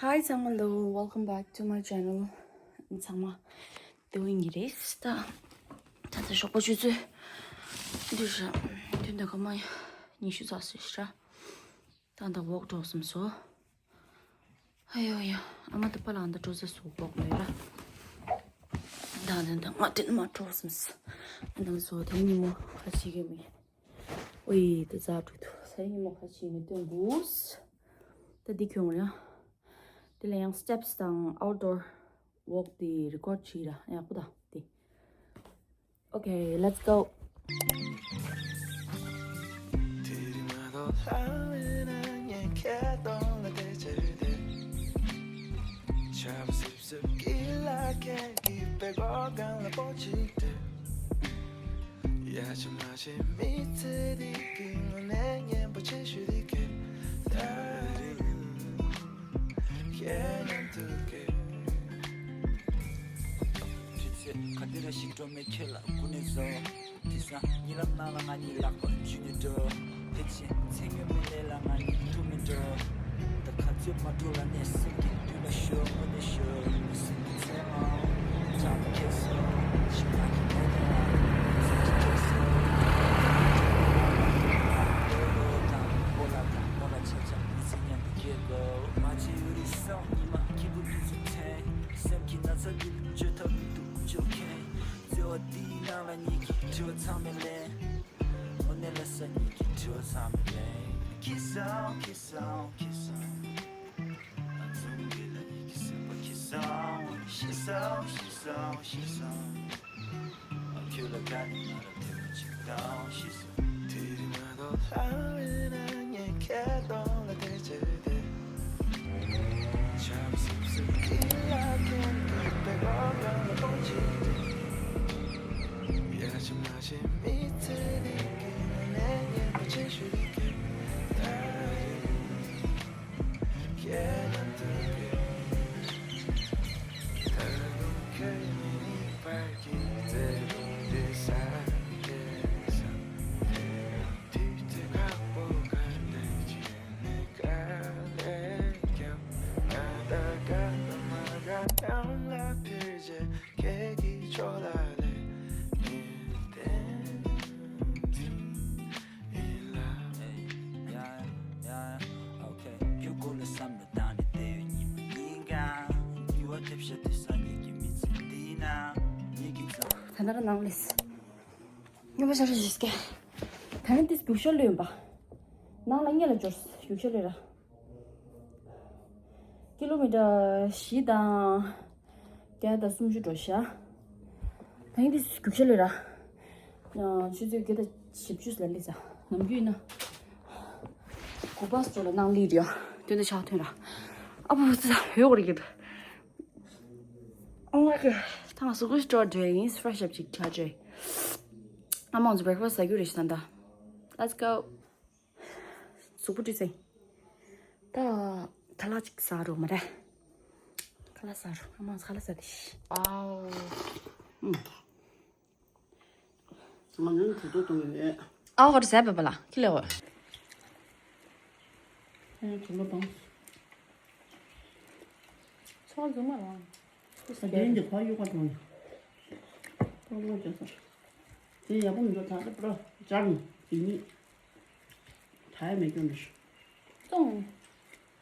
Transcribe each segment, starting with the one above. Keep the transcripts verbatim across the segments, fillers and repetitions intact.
Hi ཚང་མ་ལོ། Welcome back to my channel. ཚང་མ་དེ་བོ་ཡིན་གྱི་རེད། ད་ད་ལྟ་ཞོགས་པ་ཆུ་ཚོད་འདི་ར་དུས་ད་ག་མ་ཉི་ཤུ་ཙམ་ཟིན་ཤག་ད་ད་ཝོག་འགྲོ་བསམ་སོང་། ཨ་ཡོ་ཡ། ཨ་མ་ད་པ་ལ་ཨ་ད་འགྲོ་ས་སུ་ཝོག་ལོས་ར། ད་ད་ད་ང་དེ་ནས་མ་འགྲོ་བསམ་སོང་། ཨ་ནམ་སོ་དེ་ཉིན་མོ་ཁ་ཅིག་གི་མི། ཨོའི་ད་ཛ་འགྲོ་འདུག་ས་ཡིན་མོ་ཁ་ཅིག་མི་སྟོན་དགོས། ད་འདི་ཁྱོད་ཡང་། དེ་ལ་ཡང་steps དང་outdoor walk དེ་record བྱས་ར་ཡག་པོ་ད་དེ། Okay, let's go. དུས་ཚོད་ག་དེ་ར་ཞིག་འགྲོ་མེད་ཁྱོད་ལ་སྐུ་ནས་བཟོ། དེང་སང་གཉིད་ལམ་ནང་ལ་ང་གཉིས་ལག་པ་འཇུས་ནས་འགྲོ། དེ་ཕྱིན་མཚན་ཉོན་མི་ལས་ལ་ང་གཉིས་ཐུག་ནས་འགྲོ། ད་ག་ཚོད་མ་འགྲོ་ལ་ནས་སེམས་ཀྱི་དུས་ལ་ཤོར་དངོས་གནས་ཤོར་སེམས་ཀྱི་མཚན་མ་ཅང་ཁེ་སོ་ཞིག་ང་གཉིས་མེད་ན་སེམས་ཀྱི་ཁེ་སོ། ཏོ་ལོ་དང་ཨོ་ལ་དང་ཨོ་ལ་ཆ་ཆ་མི་ཚེ་མཉམ་དུ་སྐྱེལ་དགོས། མ་བྱེད་ཡོད་རིགས་སང་ཉི་མ་སྐྱིད་པོ་དུས་ཚོད་འཐེན། སེམས་ཀྱི་ན་ཚ་འདི་བཅོས་ཐབས་མི་འདུག་བཅོས་མཁན། བརྩེ་བ་འདིའི་ནང་ལ་ཉིད་ཀྱི་དྲི་བ་ཚང་མས་ལན། འོ་ནས་ལ་ས་ཉིད་ཀྱི་དྲི་བ་ཚང་མས་ལན། ཁྱི་སང་ཁྱི་སང་ཁྱི་སང་། ཨ་ཚང་གི་ལ་ཉིད་ཀྱི་སེམས་པ་ཁྱི་སང་ཤི་སང་ཤི་སང་ཤི་སང་། ཨ་ཁྱོད་ལ་དགའ་ནི་ང་ལ་དེ་མོ་ཅིག་དང་ཤི་སོང་། དེ་རིང་མ་གཏོགས་ལྷ་བས་ན་ངས་ཁྱེད་གདོང་ལ་བལྟས་བྱས་ཏེ། ཆབ་སིབ་སིབ་ཀྱི་ལ་ཁྱེད་ཀྱི་པད་གོག་རང་ལ་སྤོ་བྱས་ཏེ། ཡ་ཆི་མ་ཆི་མི་ཚེ་འདི་གི་ནང་ནས་སྙན་པོ་ཆེ་ཞུ་གི་ད་རེད། ད་ནར་ནང་ལས་སྙོམས་པ་ཤར་ཞིག་སྐྱེ། ད་ནི་ཏིས་རྒྱུག་ཤར་ལོས་ཡིན་པ། ནང་ལ་གཉིད་ལ་འབྱོར་རྒྱུག་ཤར་ལོས་ར། ཀི་ལོ་མི་ཊར་བཞི་དང་བརྒྱ་དང་སུམ་ཅུ་འགྲོ་ཤག་ད་ཡིན་དུས་རྒྱུག་ཤར་ལོས་ར། ཆུ་ཚོད་བརྒྱད་དང་བཞི་བཅུ་ལ་སླེབས་ས། ནམ་རྒྱུན་ན་གོ་པ་སི་ཊོབ་ལ་ནང་སླེབས་རེད། དོན་དུ་ཆགས་ཐོན་ར། ཨ་བུ་ཙི་ཧོས་གོ་རེད་ཀྱི། Oh my god. ད་ང་གཟུགས་པོ་ཞིག་སྤྲོ་བྲོ་ཡིན། ཕེ་རེ་ཤི་ཨབ་ཅིག་ཆགས་བྲོ། ཨ་མ་ང་ཚོ་བྷེ་རེག་ཕ་སི་ཊི་ཟ་རྒྱུ་རེད་ཤག་ད་ལྟ། Let's go. གཟུགས་པོ་བཀྲུས་ཚེ། ད་ཁ་ལག་ཅིག་ཟ་རོགས་མ་རེད། ཁ་ལག་ཟ་རོགས། ཨ་མ་ཁ་ལག་ཟ་དེ་ཤི། ཨའོ། ང་ནི་དུ་དུ་གཏོང་ཡོད། ཨའོ་གར་ཟ་བ་བ་ལ་ཁི་ལེ་འོ། ཨེ་དུ་ལོ་བང་། ཚོགས་འཛུགས་མ་ལ། ས་རྒྱན་གྱི་ཁ་གཡུག་པ་དང་། ཏོག་ཏོག་བྱས་ས། དེ་ཡག་པོ་མི་འདུག་ད་ལྟ་པྲ་སྦྱར་ནས་དེ་གཉིས། ད་ཡ་མེད་སྐྱོན་འདྲ་ཞིག་ཙོང་།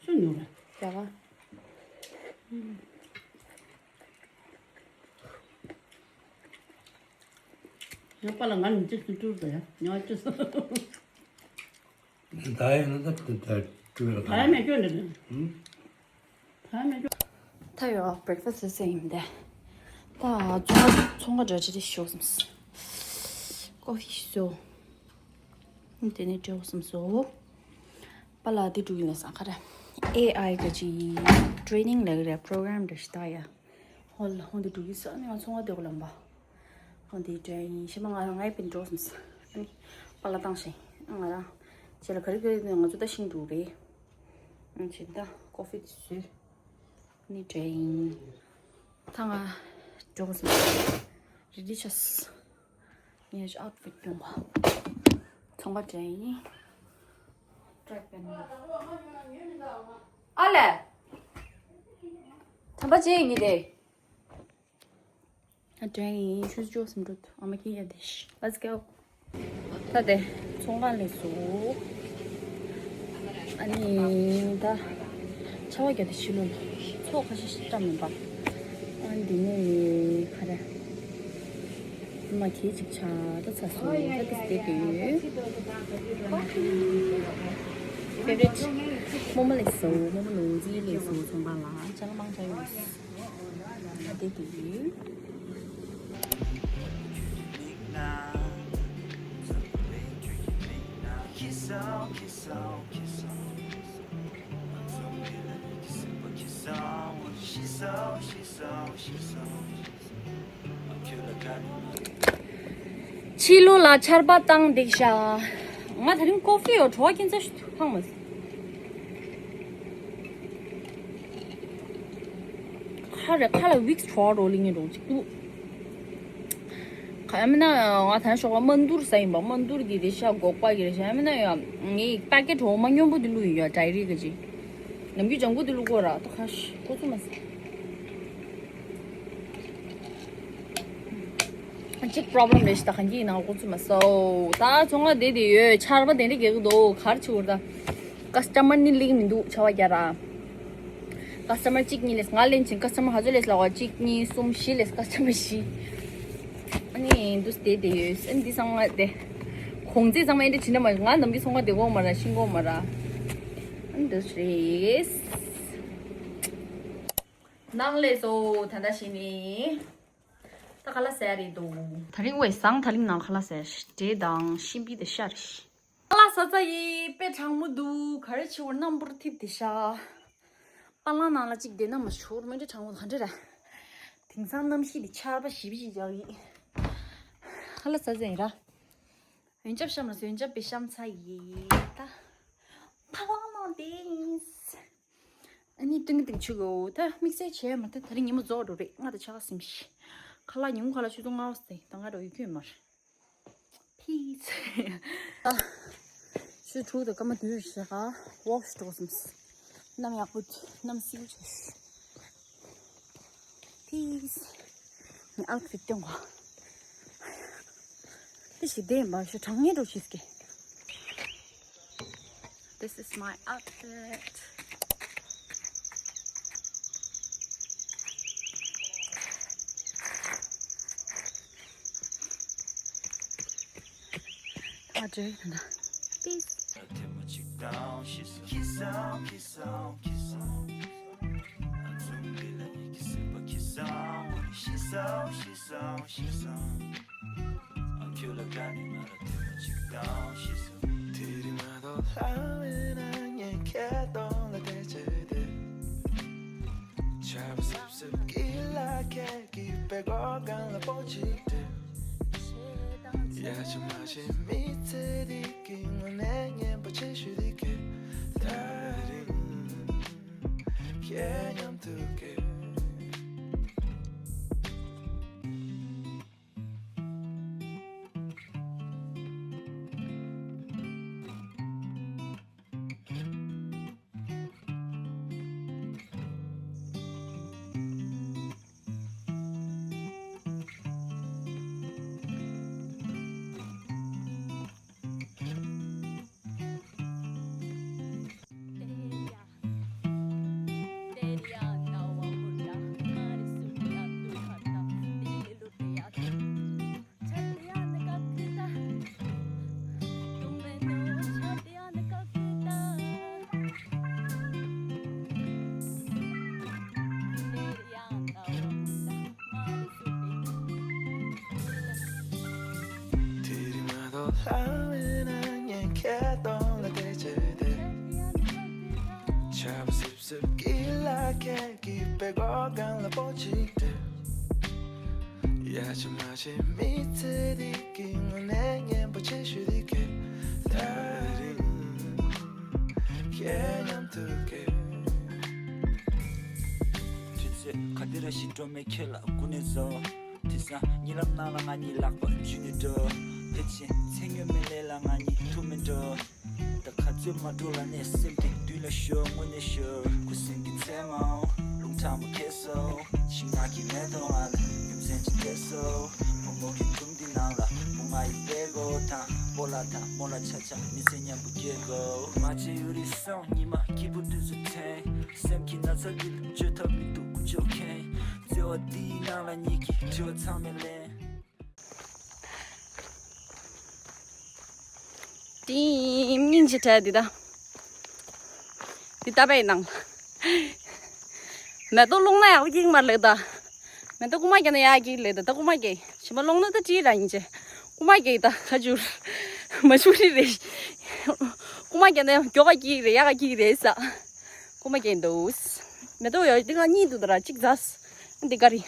སུ་ཉོ་ར། རྒྱ་གར། ཡང་པ་ལ་ང་ནི་གཅིག་ཏུ་སྤྲུལ་ཟེར་ཡ་ཉོ་ཅི་སོ། ད་ཡིན་ན་ད་ད་ད་ད་ཡ་མེད་སྐྱོན་འདྲ་ཞིག་ད་ཡོད་བྷེ་རེག་ཕ་སི་ཊི་ཟེར་ཡིན་དེ། ད་ཚོང་ཚོང་ཁ་འདྲ་ཅི་རེ་ཤོག་བསམ། ཀོ་ཕི་ཤོག་དེ་ནས་འགྲོ་བསམ་སོ། པ་ལ་དེ་འགྲོ་ཡིན་ལ་སང་ཁ་ར། ཨེ་ཨའི་ག་ཅི་ཊེ་རེ་ནིང་ལ་ར་པྲོ་གྷ་རམ་འདྲ་ཞིག་ད་ཡ། ཧོ་ལ་ཧོ་འདི་འགྲོ་ཡིན་ས་ནི་ང་ཚོང་ཁ་དེ་གོ་ལམ་པ། ཨོ་འདི་འདྲ་ཡིན་ཤི་མ་ང་རང་ངའི་པིན་འགྲོ་སོང་ས། ཨ་ནི་པཱ་ལགས་བཏང་ཞིང་ང་རང་རྗེས་ལ་ག་རེ་ག་རེ་ང་ཚོ་ད་ཤིང་འགྲོ་རེད། ཨ་ནི་ད་ཀོ་ཕི་དེ་བཟོས། ཨ་ནི་འདྲ་ཡིན། ད་ང་འགྲོ་སོང་ས། རེ་ཌི་ཆགས། ངས་ཨའུ་ཊི་ཕིཊ་སྐྱོང་བ། ཚོང་པ་འདྲ་ཡིན། ཨ་ལས། ཐམ་པ་ཅན་ཡིན་ཏེ། ཨ་དྲན་ཡིན་ཆུ་ཅོག་སུམ་འགྲོ་ཨ་མ་ཁྱེད་ཡ་དེ་ཤི། Let's go. ད་དེ་ཚོང་ཁང་ལས་སུ། ཨ་ནི་ད་ཆ་བ་རྒྱ་དེ་ཕྱི་ལོ་ལ་ཚོགས་ཁ་ཤས་ཤིག་བཀྲམ་མིན་པ། ཨ་འདི་ནས་ནི་ག་རེ། མ་ཁྱེད་ཅིག་ཆ་ད་ཚ་སུ་ད་དེ་སྟེ་དེ་ཡོད། Favorite. མོ་མོ་ལས་སུ་མོ་མོ་ལུང་རྫི་ལས་སུ་ཚོང་ཁང་ལ་ཅང་མང་ཆ་ཡོད། ཨ་དེ་དེ་ཡིན། ཕྱི་ལོ་ལ་ཆར་པ་བཏང་འདུག་ཤག་ང་དེ་རིང་ཀོ་ཧྥི་ཡོད་བྲོ་བ་ཁྱེད་ཚོ་ཐང་མ། ཁ་རེ་ཁ་ལ་ཝིགས་བྲོ་བ་རོ་ལིང་ངེ་འགྲོ་གཅིག་འདུག་ཁ་ཡ་མིན་ན་ང་ད་ཞོགས་པ་མ་འདུར་ཟ་ཡིན་པ་མ་འདུར་འདི་རེ་ཤ་སྒོག་པ་གི་རེ་ཤ་ཡ་མིན་ན་ཡ་ངའི་པ་ཀེ་ཊི་འོ་མ་སྔོན་པོ་འདི་བླུགས་ཡོད་ཡ་ཌའི་རི་གི་ཅིག་ནམ་རྒྱུན་ལྗང་གུ་འདི་བླུགས་གོ་ར་ད་ཁ་ཤ་ཁོ་ཚོ་མ་ཟ། གཅིག་པྲོབ་ལེམ་རེད་ཤི་ད་གང་གི་ཡིན་ན་ཁོ་ཚོ་མ་ཟ་འོ་ད་ཚོང་ང་བསྡད་དེ་ཡོད་ཆར་པ་དེ་འདྲ་རྒྱག་གི་འདུག་ག་རེ་བྱེད་དགོས་རེད་ད། ཀ་སི་ཊ་མར་ནི་ལིག་མི་འདུག་ཆ་བ་རྒྱ་ར། ཀ་སི་ཊ་མར་གཅིག་གཉིས་ལས་ང་ལེན་ཕྱིན་ཀ་སི་ཊ་མར་ཧ་ཚོད་ལས་ལ་བ་གཅིག་གཉིས་གསུམ་བཞི་ལས་ཀ་སི་ཊ་མར་བཞི། ཨ་ནི་འདུག་སྟེ་དེ་ཡོད་ཨ་ནི་འདི་ཚང་མ་དེ། གོང་ཚད་ཚང་མ་ཨེ་འདྲ་བྱིན་ན་མ་ང་ནམ་རྒྱུན་ཚོང་ཁང་དེ་གོ་མ་ར་ཤིང་གོ་མ་ར། ཨ་ནི་འདུག་རེད། ནང་ལས་སོ་ད་ལྟ་ཞིག་ནི། ད་ཁ་ལག་ཟས་རེད་འདུག་ད་རིང་བས་བཟང་ད་རིང་ནང་ཁ་ལག་ཟས་འབྲས་དང་ཤིང་པི་དེ་ཤ་རེད། ཁ་ལག་ཟ་ཚར་ཡིན་དཔེ་གྲང་མོ་འདུག་ག་རེ་བྱེད་བར་རྣམ་པར་ཐིབས་ཏེ་ཤ། པ་ལང་ནང་ལ་གཅིག་བསྡད་ན་མ་ཤོར་མི་འདྲ་གྲང་མོ་ག་འདྲ་ར། དེང་སང་གནམ་གཤིས་འདི་ཆར་པ་ཞིབ་ཞིབ་རྒྱག་ཡིན། ཁ་ལག་ཟ་ཚར་ཡིན་ར། ཡོན་ཆབ་བཤམས་ལ་ཡོན་ཆབ་དཔེ་བཤམས་ཚར་ཡིན་ད། པ་ལང་ནང་བསྡད་ཡིན། ཨ་ནི་ཏིང་ཏིང་ཆུ་གོ་ད་དམིགས་བསལ་བྱས་མ་ད་ད་རིང་ཉི་མ་རྫོགས་འགྲོ་རེད་ང་ད་ཆ་ག་སིམ་ཤི། ཁ་ལག་ཉུང་ཁ་ལག་ཆུ་ཚོད་ལྔ་བ་ཟེ་ད་ང་རོ་ཡི་ཁྱོད་མར། Peace. ཨ། ཆུ་ཚོད་དྲུག་དང་སྐར་མ་བདུན་རེད་ཤག་ཝོག་ཞིག་འགྲོ་སོང་། གནམ་ཡག་པོ་གནམ་བསིལ་བྱས་ཤག Peace. ངའི་ཨའུ་ཊི་ཕིཊ་སྟོན་གོ། དེ་ཞིག་བསྡད་མ་ཤོ་གྲང་ངེས་འགྲོ་ཤིས་ཀྱི། This is my outfit. ཨ་ཅེ་ད་ད། Peace. དེ་རིང་མ་གཏོགས་ལྷ་བས་ན་ངས་ཁྱེད་གདོང་ལ་བལྟས་བྱས་ཏེ། ཆར་པ་སིབ་སིབ་ཀྱི་ལ་ཁད་ཀྱི་པད་གོག་སྒང་ལ་སྤོ་ཅིག་སྤྲད། ཡ་ཆ་མ་ཤེས་མི་ཚེ་འདི་གི་དངོས་གནས་སྙན་པོ་ཆེ་ཤོས་འདི་གས། ད་རིང་ཁྱེད་མཉམ་དུ་གས། དེ་རིང་མ་གཏོགས་ལྷ་བས་ན་ངས་ཁྱེད་གདོང་ལ་བལྟས་བྱས་ཏེ། ཆར་པ་སིབ་སིབ་ཀྱི་ལ་ཁད་ཀྱི་པད་གོག་སྒང་ལ་སྤོ་ཅིག་སྤྲད། ཡ་ཆ་མ་ཤེས་མི་ཚེ་འདི་གི་དངོས་གནས་སྙན་པོ་ཆེ་ཤོས་འདི་གས། ད་རིང་ཁྱེད་མཉམ་དུ་གས། དུས་ཚོད་ག་དེ་ར་ཞིག་འགྲོ་མེད་ཁྱེད་ལ་སྐུ་ནས་བཟོ། དེང་སང་གཉིད་ལམ་ནང་ལ་ང་གཉིས་ལག་པ་འཇུས་ནས་འགྲོ། ཕལ་ཆེར་མཚན་སྨྱོ་མེད་ལས་ལ་ང་གཉིས་ཐུག་མི་འགྲོ། ད་ག་ཚོད་མ་འགྲོ་ལ་ནས་སེམས་དེ་མདུན་ལ་ཤོར་དངོས་གནས་ཤོར་ཁུ་སིམ་གྱི་མཚན་མའོ། རླུང་ ཁྲ་མོ་ཁེ་སོ། ཤིང་ནགས་ཀྱི་མེ་ཏོག་ང་ལ་ཡུམ་སྲན་ཅིག་སྐྱེས་སོ། བུ་མོ་གི་ཁུམ་འདི་ནང་ལ་བུ་ང་ཡི་པད་གོ་དང་སྤོ་ལགས་དང་སྨོན་ལགས་ཆ་ཆ་མི་ཚེ་མཉམ་པོ་སྐྱེལ་གོ། མ་བྱེད་ཡུ་རི་སོང་ཉི་མ་སྐྱིད་པོ་དུས་སུ་དྲན། སེམས་ཀྱི་ན་ཚ་འདི་ལ་བཅོས་ཐབས་མི་འདུག་འུ་ཅོ་མཁན། བརྩེ་བ་འདིའི་ནང་ལ་ཉིད་ཀྱི་དྲི་བ་ཚང་མས་ལན། ཏིང་སྙིང་རྗེ་དྲ་འདི་ད། འདི་ད་པའི་ནང་། མེ་ཏོག་སློང་ན་ཡག་པོ་སྐྱེ་གི་མ་རེད་ད། མེ་ཏོག་རྐུ་མ་རྒྱག་ན་ཡག་སྐྱེ་གི་རེད་ད། ད་རྐུ་མ་རྒྱག་ཞིམ་པ་སློང་ན་ད་བཀྲིས་རང་ཡིན་ཅེ། རྐུ་མ་རྒྱག་ད་ཁ་བསྒྱུར། མ་བསྒྱུར་རི་རེད། རྐུ་མ་རྒྱག་ན་མགྱོགས་ཀ་སྐྱེ་གི་རེད། ཡག་ག་སྐྱེ་གི་རེད་ས། རྐུ་མ་རྒྱག་འདུག་མེ་ཏོག་ཡོད་འདི་ང་གཉིས་འདུག་ད་ར་གཅིག་ཟ། འདི་ག་རེད།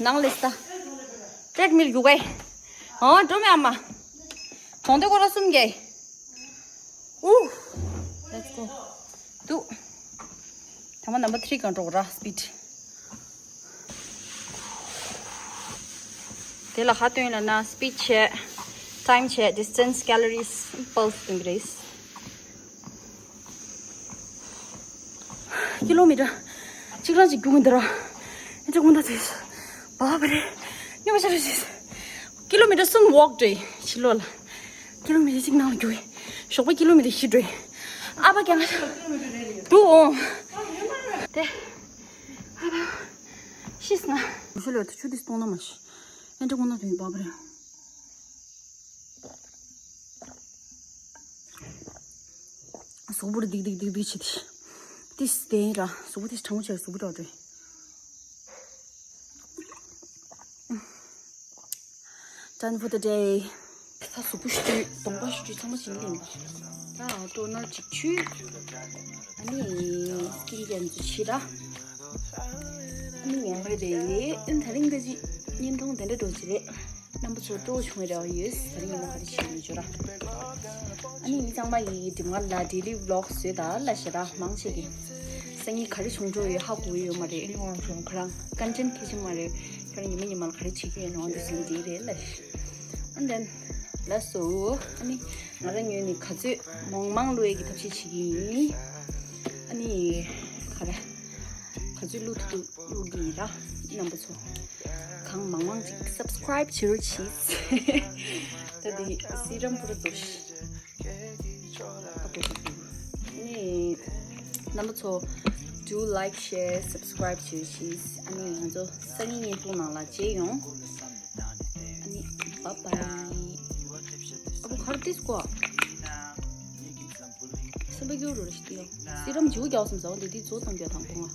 ནང་ལས་ད། ཏྲེད་མིལ་རྒྱུག་གས། ཨོ་འགྲོ་མེད་ཨ་མ། གྲོང་སྡེ་སྐོར་ར་གསུམ་གས། ཨུ། Let's go. དུ། ཐ་མ་number three གང་འགྲོ་ར་speed། དེ་ལ་ཧ་སྟོན་ལ་ན་speed བྱས། time བྱས། distance calories pulse སྟོན་གི་རེད། ཀི་ལོ་མི་ཊར་གཅིག་རང་གཅིག་རྒྱུག་གིན་འདུག་ར། ཨེ་ཅག་ཀུན་ད་ཚེས། བ་བ་རེད། ཉོ་བ་ཤ་རེ་ཤེས། ཀི་ལོ་མི་ཊར་གསུམ་walk འགྲོ་ཡི་ཕྱི་ལོགས་ལ། ཀི་ལོ་མི་ཊར་གཅིག་ནང་ལ་རྒྱུག་ཡི། ཞོགས་པ་ཀི་ལོ་མི་ཊར་བཞི་འགྲོ་ཡི། ཨ་ཕ་ཀྱང་ང་ཤ་འདུག་འོང་། དེ། ཨ་ཕ། ཤིས་ང་། མུ་ཤུ་ལོ་ཐུ་ཆུ་དིས་གཏོང་ན་མ་ཤི། ཨེ་ཅག་ཀུན་ད་ཚེས་བ་བ་རེད། གཟུགས་པོ་ར་སྡིག་སྡིག་སྡིག་སྡིག་བྱེད་དེ། ཏིས་དེ་ར་གཟུགས་པོ་ཏིས་གྲང་མོ་བྱས་གཟུགས་པོ་འགྲོ་འགྲོ། Done for the day. ད་གཟུགས་པོ་བཤུས་གདོང་པ་བཤུས་ཚང་མ་བྱིན་ལེན་པ། ད་ཊོ་ནར་གཅིག་བྱུས། ཨ་ནི་སི་ཀིན་ཀེར་འཛུ་བྱེད་ར། ཨ་ནི་ངན་པ་རེད། ཨ་ནི་ད་རིང་ད་ཅི་བརྙན་ཐུང་དེ་འདྲ་འགྲོ་གི་རེད། རྣམ་པ་ཚོ་སྤྲོ་བོ་བྱུང་བའི་རེ་བ་ཡོད། ད་རིང་ཉིན་མོ་ག་རེ་བྱེད་ཡོད་ཅོ་ར། ཨ་ནི་མི་ཚང་མ་ཡི་འགྲིམ་ངར་ལ་daily vlog བཟོས་ད་ལ་ཞེ་དྲག་མང་ཆེ་གི། སང་ཉིན་ག་རེ་བྱུང་འགྲོ་ཡོད་ཧ་གོ་ཡོད་མ་རེད། ཨ་ནི་ཁོང་རང་ཚོ་ཁ་རང་content ཁེ་ཆེ་མ་རེད། ཁྱོད་རང་ཉི་མ་ཉི་མ་ལ་ག་རེ་བྱེད་ཀྱི་ཡོད་ནོ་འདི་སེམས་འདི་རེད་ལ། ཨ་ནི་ལ་སོ། ཨ་ནི་ང་རང་ངོས་ནས་ག་ཚོད་མང་མང་བླུག་ཡས་ཀྱི་ཐབས་ཤེས་བྱེད་ཀྱི་ཡིན། ཨ་ནི་ག་རེ་ག་ཚོད་བླུག་ཐུབ་ཐུབ་བླུག་གི་ཡིན་ར། རྣམ་པ་ཚོ། གང་མང་མང་ཅིག་subscribe བྱེད་རོགས་གྱིས། ད་འདི་སི་རམ་པུ་ར་དོ་ཤི། ཨ་པོ་ཏི་པུ། ནི། རྣམ་པ་ཚོ། Do like, share, subscribe བྱེད་རོགས་གྱིས། ཨ་ནི་ང་ཚོ་སང་ཉིན་བརྙན་ཐུང་ནང་ལ་མཇལ་ཡོང་། ཨ་ནི་bye bye། ཨ་པོ་ག་རེ་ཏིས་ཀོ། སེམས་པ་སྐྱོ་རུ་རེ་ཞིག་ཡོད། སི་རམ་འཇུ་རྒྱག་སམ་ཟ་བ་འདི་དུས་ཚོད་གཏོང་རྒྱག་དང་པོ་ང་།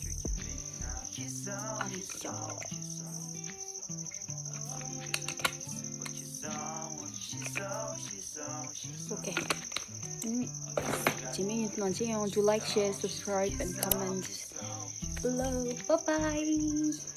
ཨ་རི་ཀྱ། ཨོ་ཀེ། རྗེས་མའི་ཡུན་ནང་མཇལ་ཡོང་། Do like, share, subscribe and comment below. Bye bye.